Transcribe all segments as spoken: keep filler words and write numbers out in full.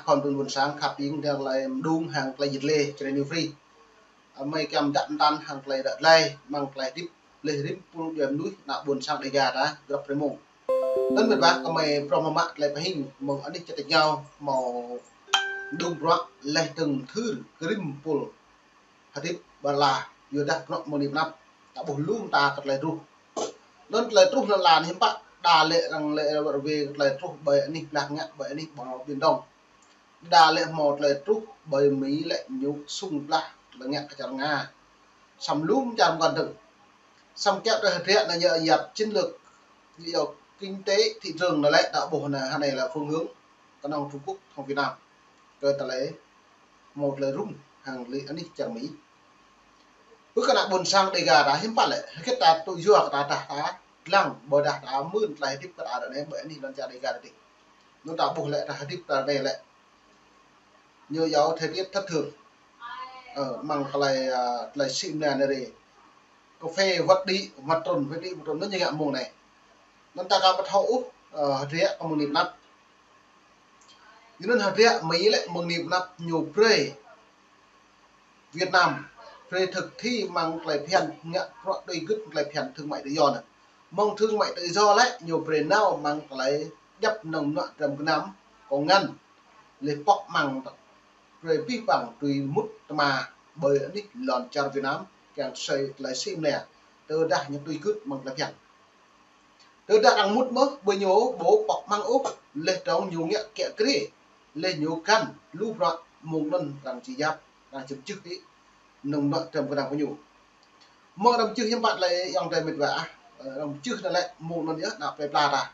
Khŏm tơlơi ƀuôn sang khăp ing dơ̆ng tơlơi mơđung hăng tơlơi jĭt lĕ črăn New Free. Ơ, mơi kiăng dăp mơtăn hăng tơlơi ră tơlơi, mơ̆ng tơlơi hơdip lĕ rĭm pul djuai mơnuih ană ƀuôn sang Đêga ta grăp rơmông. Anŭn mĕt wa kơmơi prŏng mă mă tơlơi pơhing mơ̆ng anih čơtĕk ñu hmâo mơđung bruă lĕ tơ̆ng thưr kơ rĭm pul hơdip ƀơi lŏn, yua dah bruă mơ̆ng anai pơ anăp ta ƀuh lŏm ta kơ tơlơi truh. Anŭn tơlơi truh lŏn lŏn hiư̆m pă, đa lĕ arăng lĕ wơr wê kơ tơlơi truh ƀơi anih blah ngă, ƀơi anih ƀơ̆ng Biển Đông. Đa lĕ hmâo tơlơi truh ƀơi Mi lĕ ñu sung blah tơlơi ngă kơ čar Nga. Samơ̆ lŏm čar mơkăn dơ̆ng. Samơ̆ kiăng tơlơi hơdră anai ñu yap chiến lược, ñu yap kinh tế thị trường anai lĕ ta ƀuh anai, hơnai lĕ phương hướng kơnơ̆ng Trung Quốc hăng Việt Nam. Kơ tơlơi hmâo tơlơi rŭng hăng lĕ anih čar Mi. Ƀơi kơ ană ƀuôn sang Đêga ta hiư̆m pă lĕ, hơget ta tŭ yua kơ ta dah ta lăng, ƀơi dah ta mơ̆n tơlơi hơdip kơ ta ră anai ƀơi anih lŏn čar Đêga ta dih. Anŭn ta ƀuh lĕ tơlơi hơdip ta ră anai lĕ ñu yua thời tiết thất thường. Ơ, mơ̆ng tơlơi, ơ, tơlơi sĭ mơnia anai rê. Kơphê wơ̆t đĭ, wơ̆t trŭn, wơ̆t đĭ, wơ̆t trŭn, anŭn ñu ngă mơ̆ng anai. Anŭn ta aka ƀu thâo ôh, ơ, hơdră kơ mơ̆ng anai pơ anăp. Yua anŭn hơdră Mi lĕ mơ̆ng anai pơ anăp ñu brơi Việt Nam, brơi thực thi mơ̆ng tơlơi phiăn ngă bruă tui gưt tơlơi phiăn thương mại tự do anai. Mơ̆ng thương mại tự do lĕ ñu brơi nao mơ̆ng tơlơi djŏp mơnơ̆ng mơnuă dram gơnam kông ngăn lĕ pŏk mơ̆ng brơi pih păng tui mŭt tơma ƀơi anih lŏn čar Việt Nam kiăng sĭ tơlơi sĭ mơnia tơdah ñu tui gưt mơ̆ng tơlơi phiăn. Tơdah arăng mŭt mơ̆ ƀơi ñu ƀu pŏk mơ̆ng ôh, lĕ tơ̆ng ñu ngă kiă kriê, lĕ ñu găn lu bruă mơ̆ng anŭn arăng či yap, arăng či pơjưh hĭ mơnơ̆ng mơnuă dram gơnam kơ ñu. Mơ̆ng arăng pơjưh hiư̆m pă lĕ ayŏng adơi mĕt wa ah, ơ, arăng pơjưh anai lĕ mơ̆ng anŭn yơh ană plơi pla ta.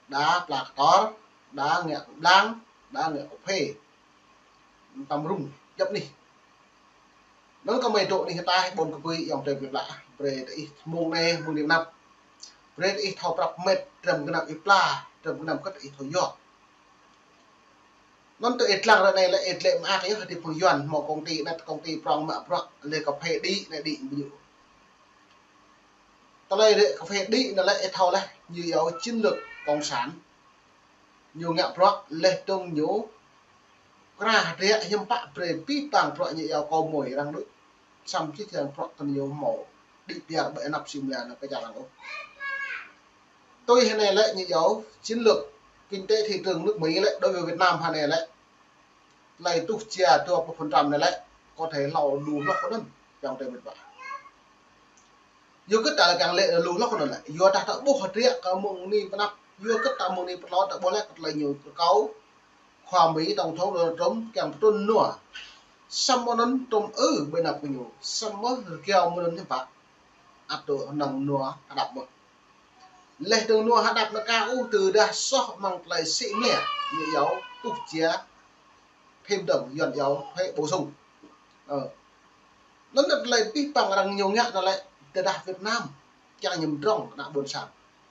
Đa pla kơtor, đa ngă blang, đa ngă kơphê. Tăm rŭng djŏp anih. Anŭn kơmơi dŏ anih ataih ƀôn kơpui ayŏng adơi mĕt wa ah, brơi tơ ih mơ̆ng anai, mơ̆ng anai pơ anăp. Brơi tơ ih thâo prăp mĕt dram gơnam ih pla, dram gơnam kơ tơ ih thâo yua. Anŭn tơ ih lăng ră anai lĕ ih lĕ mơak yơh, hơdip phung Yuan hmâo công ty anai, công ty prŏng mă bruă lĕ kơphê đĭ anai đĭ ƀu djơ̆. Tơlơi rĕ kơphê đĭ anai lĕ ih thâo laih, ñu yua chiến lược cộng sản. Ñu ngă bruă lĕ tơ̆ng ñu kra hơdră hiư̆m pă brơi pih păng bruă ñu yua kơ mơi arăng đôč. Samơ̆ či kiăng bruă tơ̆ng ñu hmâo đĭ piar ƀơi anăp sĭ mơnia anai kơ čar arăng ôh. Tui hơnai lĕ ñu yua chiến lược kinh tế thị trường nước Mỹ lĕ đối với Việt Nam hơnai lĕ. Tơlơi tuh jia dua pluh phần trăm anai lĕ, có thể hlâo lu hloh kơ anŭn, ayŏng adơi mĕt wa. Yua kơ ta kiăng lĕ lu hloh kơ anŭn lĕ, yua dah ta ƀuh hơdră kơ mơ̆ng anai pơ anăp, yua kơ ta mơ̆ng anai pơ tlôn ta ƀuh lĕ kơ tơlơi ñu rơkâo khua Mi tổng thống Donald Trump kiăng pơtrŭn nua. Samơ̆ anŭn Trump ư ƀơi anăp kơ ñu, samơ̆ rơgao mơ̆ng anŭn hiư̆m pă. Ăt tŭ hơnơ̆ng nua hơđăp mơ̆n. Lĕ tơ̆ng nua hơđăp anai aka ôh tơdah soh mơ̆ng tơlơi sĭ mơnia, ñu yua tuh jia thêm đồng, Yuan yua thuế bổ sung. Ơ. Anŭn tơlơi pih păng arăng ñu ngă anai lĕ tơdah Việt Nam kiăng ñu mơdrŏng ană ƀuôn sang.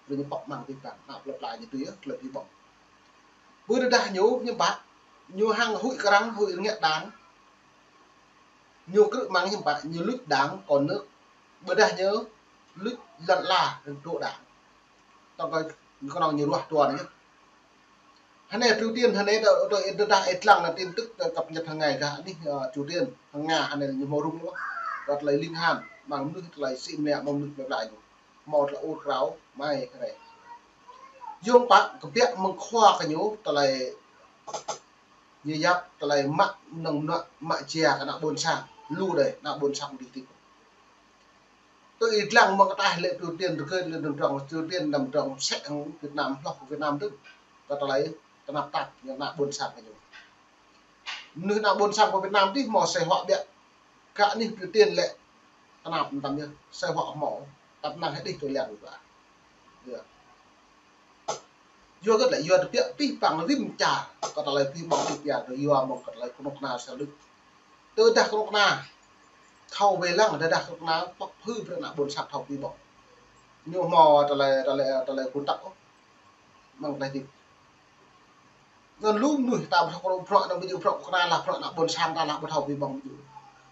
Brơi ñu pŏk mơ̆ng pih păng ană plơi pla ñu tui yơh tơlơi pih ƀơ̆ng. Ƀơi tơdah ñu hiư̆m pă, ñu hăng huĭ kơ arăng, huĭ rơngiă đảng. Ñu krư̆ mơ̆ng hiư̆m pă, ñu luč đảng, kon nước. Ƀơdah ñu luč lŏn ala rơ̆ng tŭ đảng. Tơ̆ng kơ ñu kơnơ̆ng ñu ruah tuan yơh. Hơnai Triều Tiên, hơnai tơ, tơ, tơdah ih lăng anai tin tức tơ cập nhật hàng ngày gah anih, ơ, Triều Tiên, hăng Nga, hơnai ñu hmâo rŭng lu. Tơ tơlơi ling han, mơ̆ng mơnuih tơlơi sĭ mơnia, mơ̆ng mơnuih plơi pla ñu. Hmâo tơlơi ur krao, mai hơnai. Yua pă, kơbiă mơ̆ng khua kơ ñu, tơlơi ñu yap tơlơi mă mơnơ̆ng mơnuă mă jia kơ ană ƀuôn sang, lu đơi ană ƀuôn sang đĭ tĭp. Tơ ih lăng mơ̆ng ataih lĕ Triều Tiên, tơ kơ lĕ nơ̆ng drŏng Triều Tiên, nơ̆ng drŏng sĕ hăng Việt Nam, hloh kơ Việt Nam tơ. Kơ tơlơi tơnap tap ñu ană ƀuôn sang kơ ñu. Mơnuih ană ƀuôn sang kơ Việt Nam tih hmâo sĕ huă biă. Kơ anih Triều Tiên lĕ tơnap mơtam yơh, sĕ huă hmâo, tap năng hơdih tui liang ƀu ƀă. Yơh. Yua kơ lĕ yua tơbiă pih păng rĭm čar, kơ tơlơi pih ƀơ̆ng pih piar, yua mơ̆ng kơ tơlơi kơnuk kơna sel đĭ. Tơdah kơnuk kơna thâo wai lăng, tơdah kơnuk kơna pŏk phư brơi ană ƀuôn sang thâo pih ƀơ̆ng. Ñu hmâo tơlơi, tơlơi, tơlơi kơnuk kơna ôh. Mơ̆ng tơlơi tĭp. Anŭn lu mơnuih ta ƀu thâo kơ bruă anŭn ƀu djơ̆ bruă kơnuk kơna lah bruă ană ƀuôn sang ta lah ƀu thâo pih ƀơ̆ng ƀu djơ̆.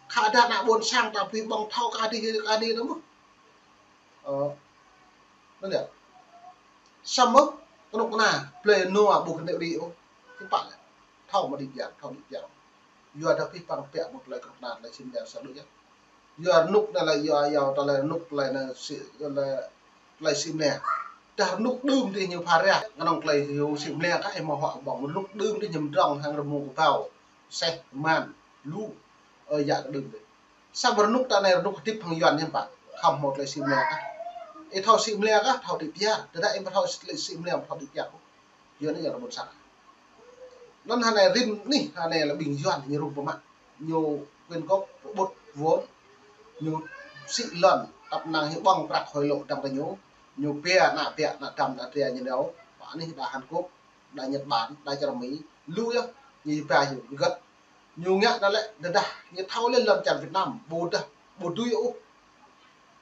Khă dah ană ƀuôn sang ta pih ƀơ̆ng thâo kơ adih, kơ adih anŭn mơ̆n. Ơ. Anŭn yơh. Samơ̆ kơnuk kơna, plơi nua ƀu kơnuk đĭ ôh. Hiư̆m pă lĕ. Thâo mă đĭ biă, thâo đĭ biă. Yua dah pih păng biă mơ̆ng tơlơi kơnuk kơna tơlơi sĭ mlĕ sa đuaĭ yơh. Yua rơnŭk anai lĕ, yua, yua tơlơi rơnŭk tơlơi anai sĭ, yua lĕ tơlơi sĭ mlĕ. Dah rơnŭk đưm dih ñu phara, kơnơ̆ng tơlơi hyu sĭ mlĕ kah ih mơ̆ huă ƀơ̆ng, rơnŭk đưm dih ñu mdrŏng hăng rơmô kơbao, seh, man, lu, ơi yă kơ đưm dih. Samơ̆ rơnŭk ta anai rơnŭk hơdip hăng Yuan hiư̆m pă, khŏm hmâo tơlơi sĭ mlĕ kah. Ih thâo sĭ mlĕ kah, thâo đĭ biă, tơdah ih ƀu thâo tơlơi sĭ mlĕ, ƀu thâo đĭ biă ôh. Yua anai yơh rơbun sang. Anŭn hơnai rĭm anih, hơnai lĕ ƀing Yuan ñu rŭng pơmă. Ñu quyên góp pơƀut vốn. Ñu sĭ lŏn, tăp năng ñu ƀơ̆ng prăk hôi lô dăng tơ ñu. Ñu pia ană biă, ană dăm, ană tria ñu nao. Pơ anih đa Hàn Quốc, đa Nhật Bản, đa čar Mi. Lu yơh, ñu ba ñu gơ̆t. Ñu ngă anŭn lĕ, tơdah ñu thâo lĕ lŏn čar Việt Nam, ƀu dah, ƀu dưi ôh.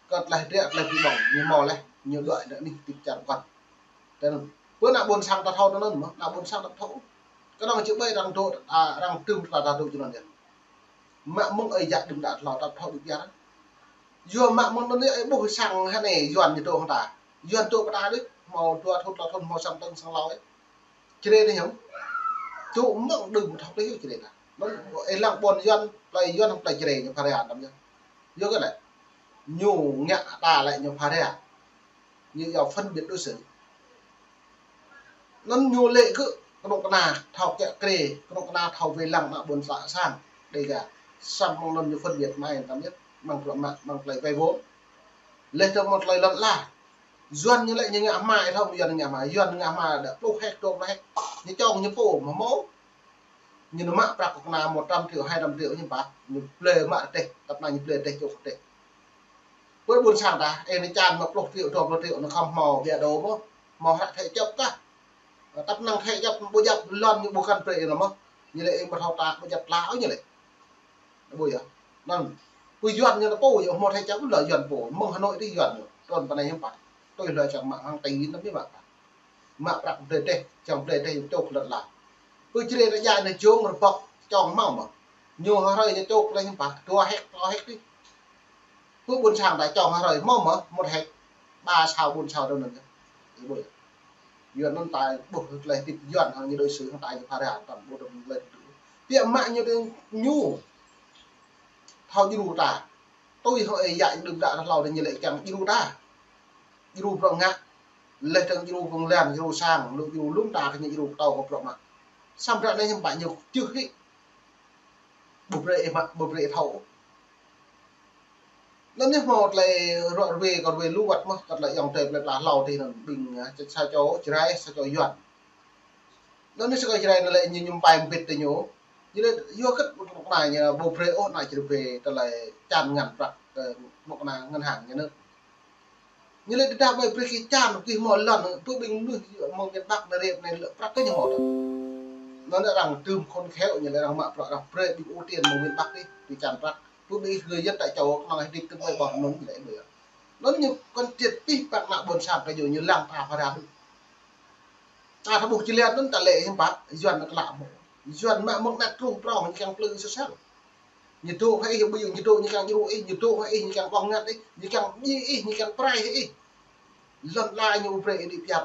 Kơ tơlơi hơdră, tơlơi pơƀơ̆ng, ñu hmâo lĕ, ñu đuaĭ anŭn anih tip čar pơkŏn. Tơ anŭn, pơ ană ƀôn sang ta thâo tơ anŭn mơ̆, ană ƀôn sang ta thâo. Kơnơ̆ng či ƀai arăng dŏ, a, arăng tơm ta, ta dŏ jơnŭn yơh. Mă mơ̆ng ơi yă đưm đă hlâo ta thâo đĭ biă. Yua mă mơ̆ng anŭn yơh, ih ƀuh sang hơnai Yuan ñu dŏ hăng ta. Yuan dŏ pơ ta đih, hmâo dua thŭn, tlâo thŭn, hmâo sang tơ̆ng sang hlâo yơh. Jrai anai hiư̆m? Dŏ mơ̆ng đưm thâo tơlơi Jrai ta. Anŭn ih lăng ƀôn Yuan, plơi Yuan hăng plơi Jrai ñu phara tăm yơh. Yua kơ anai. Ñu ngă ta lĕ ñu phara. Ñu yua phân biệt đối xử. Anŭn ñu lĕ kơ kơnuk kơna thâo kiă kriê, kơnuk kơna thâo wai lăng ană ƀôn sang sang Đêga. Samơ̆ mơ̆ng anŭn ñu phân biệt mai tăm yơh, mơ̆ng plơi mă, mơ̆ng plơi vay vốn. Leh dơ̆ng mơ̆ng plơi lŏn ala. Yuan ñu lĕ ñu ngă hma, ih thâo Yuan ñu ngă hma, Yuan ñu ngă hma đa pluh héc, dua pluh héc. Ñu čong ñu pô mơ̆ hmâo. Ñu nao mă prăk kơnuk kơna một trăm triệu, hai trăm triệu ñu pă, ñu blơi mă rơdêh, tăp năng ñu blơi rơdêh, čŏk rơdêh. Pơ ƀôn sang ta, ơ, anai čan mă pluh triệu, dua pluh triệu, anai khŏm hmâo biă đô mơ̆, hmâo hră thế chấp kah. Tăp năng thế chấp ƀu djăp lŏn ñu ƀu kăn brơi anŭn mơ̆. Ñu lĕ ih ƀu thâo ta ƀu djăp tla ôh ñu lĕ. Ƀu yơh. Anŭn. Pơ Yuan ñu lĕ pô yơh hmâo thế chấp lĕ Yuan pô. Mơ̆ng Hà Nội dih Yuan ñu. Trŭn pơ anai hiư̆m pă. Tui hlơi čang mă hăng tơlơi anŭn mơ̆ mă. Mă prăk brơi rơdêh, čang brơi rơdêh čŏk lŏn ala. Pơ Jrai ta djai anai jông rơbŏk čong hmâo mơ̆. Ñu hrơi ñu čŏk lĕ hiư̆m pă, dua héc, tlâo héc dih. Pơ ƀôn sang ta čong hrơi hmâo mơ̆, một héc, ba sao, bốn sao dơ̆ng anŭn yơh. Ih ƀuh yơh. Yuan anŭn ta ƀuh tơlơi hơdip Yuan hăng ñu đối xử hăng ta ñu phara tăm ƀuh dơ̆ng lĕ. Biă mă ñu dơ̆ng ñu thâo djru ta. Tui hăng ơi yă đưm đă hlâo dơ̆ng ñu lĕ kiăng djru ta. Djru bruă ngă. Leh dơ̆ng djru pơ̆ng lan, djru sang, lu djru lŏm ta kơ ñu djru pơtô kơ bruă mă. Samơ̆ ră anai hiư̆m pă ñu čư̆ hĭ. Ƀu brơi ih mă, ƀu brơi ih thâo. Anŭn yơh hmâo tơlơi ruă ruê, kơ ruê lu wăt mơ̆, kơ tơlơi ayŏng adơi plơi pla hlâo dih anŭn ƀing, a, sa čô Jrai, sa čô Yuan. Anŭn yơh sa čô Jrai anŭn lĕ ñu ñŭm pai mbĭt tơ ñu. Ñu lĕ yua kơ kơnuk kơna ñu ƀu brơi ôh ană Jrai brơi tơlơi čan ngăn prăk, ơ, kơnuk kơna ngân hàng nhà nước. Ñu lĕ tơdah ƀai brơi kơ čan, kơ hmâo lŏn, pơ ƀing mơnuih mơ̆ng miền Bắc anai rĕp anai lĕ prăk kơ ñu hmâo tơ. Anŭn arăng tơm khôn khéo, ñu lĕ arăng mă prăk, arăng brơi ƀing ưu tiên mơ̆ng miền Bắc dih, brơi čan prăk. Pơ ƀing người dân tại chỗ năng hơdip tơm ƀai ƀơ̆ng anŭn lĕ ƀai. Anŭn ñu kŏn triệt pih păng ană ƀôn sang kơ ñu, ñu lăng ta phara đưm. Ta thâo ƀuh či lĕ anŭn ta lĕ hiư̆m pă, Yuan anŭn klă hmâo. Yuan mă mơ̆ng anăt truh prŏng ñu kiăng plư sơsel. Ñu dŏ hăng ih, ƀu djơ̆ ñu dŏ ñu kiăng djru ih, ñu dŏ hăng ih ñu kiăng ƀơ̆ng ngăt ih, ñu kiăng djai ih, ñu kiăng prai ih. Lŏn ala ñu ƀu brơi ih đĭ biă.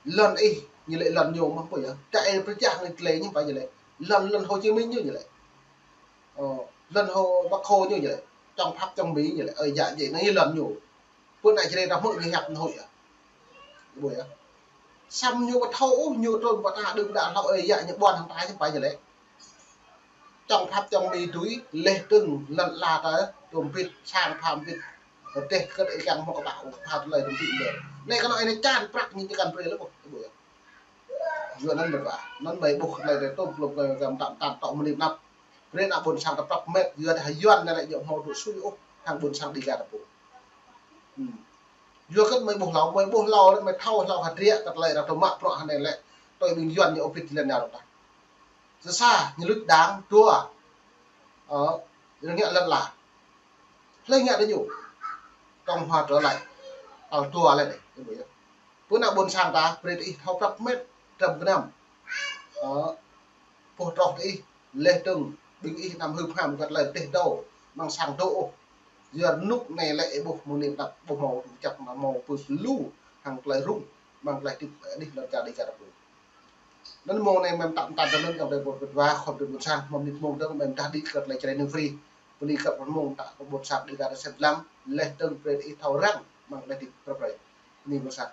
Lŏn ih, ñu lĕ lŏn ñu mơ̆ ƀu yơh. Čă ih pơčah anai tơlơi ñu pă ñu lĕ. Lŏn, lŏn Hồ Chí Minh ñu, ñu lĕ. Ơ, lŏn Hồ Bác Hồ ñu, ñu lĕ. Čong Pháp čong Mi ñu lĕ. Ơi yă djai anai lŏn ñu. Pơ anai Jrai ta hmư̆ ñu hiăp anai yơh. Ƀu yơh. Samơ̆ ñu ƀu thâo ôh, ñu trŭn pơ ta đưm đă hlâo ơi yă ñu ƀuăn hăng ta hiư̆m pă ñu lĕ. Čong Pháp čong Mi tui, leh dơ̆ng lŏn ala ta, tơm bĭt, sang pha bĭt. Rơdêh kơ ih kiăng hmâo kơ ƀă, pha tơlơi tơm bĭt leh. Anai kơ anai čan prăk ñu či kăn brơi lĕ ƀuh, ƀuh yơh. Yua anŭn mơ̆n ƀă, anŭn ƀai ƀuh tơlơi tơm plŭk kơ gam tam tan tŏ mơni năp. Brơi ană ƀôn sang ta prăk met, yua dah Yuan anai lĕ ñu hmâo dŏ sui ôh, hăng ƀôn sang Đêga ta pô. Hmm. Yua kơ mơi ƀuh hlâo, mơi ƀuh hlâo lĕ, mơi thâo hlâo hơdră kơ tơlơi arăng tơm mă prăk hơnai lĕ, tui ƀing Yuan ñu ôh bĭt lĕ nao ta. Sa sa, ñu luč đảng, dua. Ơ, ñu ngă lŏn ala. Hlơi ngă tơ ñu. Cộng hòa trở lại. Tal dua lĕ anai, ih ƀuh yơh. Pơ ană ƀôn sang ta, brơi tơ ih thâo prăk met, trăm gơnam. Ơ, boh troh tơ ih, leh dơ̆ng, ƀing ih anăm hưp ham kơ tơlơi rơdêh dâo, amăng sang dŏ ôh. Yua rơnŭk anai lĕ ih ƀuh mơni năp, ƀuh hmâo tơm čăp mă hmâo pơ lu, hăng tơlơi rŭng, amăng tơlơi hơdip, ơ, dih lŏn čar Đêga ta pô. Anŭn mông anai mơ̆ng ta, ta dơ̆ng dơ̆ng dơ̆ng ƀơi ƀơi dua khom dơ̆ng ƀôn sang, mơ̆ng mơnit mông dơ̆ng mơ̆ng ta đĭ kơt lĕ čơđai nư free. Bơni kơt mơ̆ng ta ƀôn sang đĭ kơ ta sĕt lăng, leh tơ̆ng brơi ih thâo răng, mơ̆ng leh đĭ prăp brơi. Bơni ƀôn sang.